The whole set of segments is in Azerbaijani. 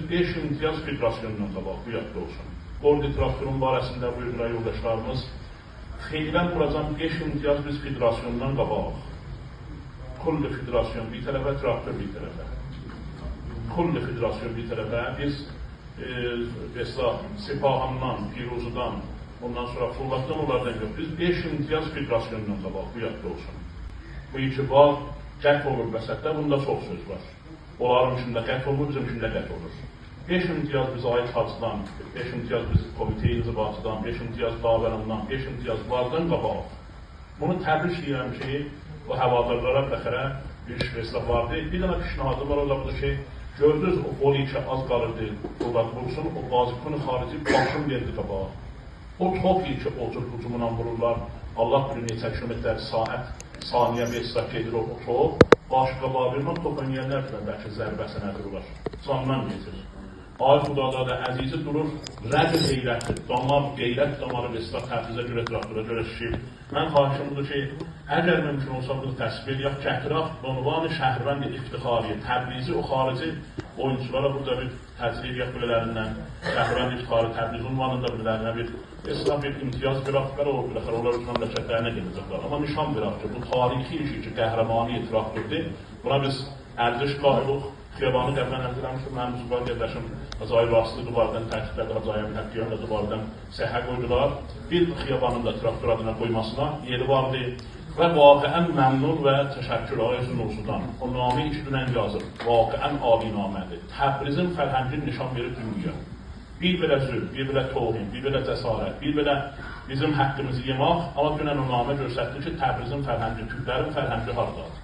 5 imtiyaz federasyonundan qabaq, bu yadda olsun. Qordi traktorun barəsində buyurdular yoldaşlarımız. Feilən vuracam 5 imtiyaz biz federasyondan qabağıq. Kulli federasyon bir tərəfə, traktor bir tərəfə. Kulli federasyon bir tərəfə. Biz mesela Sepahandan, Piruzudan, ondan sonra Fullatdan onlardan yox. Biz 5 imtiyaz federasyonundan qabaq, bu yadda olsun. Bu iki bağ qət olur vəsətdə, bunda çox söz var. Onların içində qət olmur, bizim içində qət olur. 5 imtiyaz biz ait hacıdan, 5 imtiyaz biz komitə inzibatıdan, 5 imtiyaz davərandan, 5 imtiyaz vardan qabaq. Bunu təbrik edirəm ki, o həvadarlara biləxərə bir veslah vardı. Bir dənə pişnahadı var, o da budur ki, gördünüz o qol ki az qalırdı, Fulat vursun, o bazikun xarici başın verdi qabağa. O top ki, o cür hücumla vururlar. Allah bilir neçə kilometr saat, saniyə veslah gedir o top. Baş qabağa vermə, top oynayanlar bilər, bəlkə zərbəsinə dururlar. Candan gedir. Ay Xudazadə Əzizi durur, rədd qeyrətdir, damar, qeyrət damarı veslah Təbrizə görə, traktora görə şişib. Mən xahişim budur ki, əgər mümkün olsa bunu təsvir eləyək, gətirək, ünvanı şəhərvənd iftixariyə, Təbrizi o xarici oyunçulara burada bir təcrid eləyək belələrindən, şəhərvənd iftixarı Təbriz ünvanında belələrinə bir eslah bir imtiyaz verək, və o biləxər onlar öz məmləkətlərinə gedəcəklər. Amma nişan verək ki, bu tarixi işi ki, qəhrəmani traktordur, buna biz ərziş qayılıq. Xiyabanı qəblən ərz eləmişdim, mənim Zubar qardaşım Hacı Rastlı duvardan tərtiblədi, Hacı Əmin Həqqiyan da duvardan səhə qoydular. Bir xiyabanın da traktor adına qoymasına yeri vardı və vaqəən məmnun və təşəkkür Ağay Nursudan. O namə iki dünən yazıb, vaqəən adi namədir. Təbrizin fərhəngini nişan verir dünya. Bir belə zülm, bir belə tohin, bir belə cəsarət, bir belə bizim həqqimizi yemək, amma dünən o namə göstərdi ki, Təbrizin fərhəngi, türklərin fərhəngi hardadır.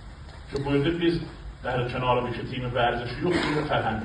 Ki, buyurdu, biz در کنار bir ki, timi vərzişi yox, timi fərhəngi.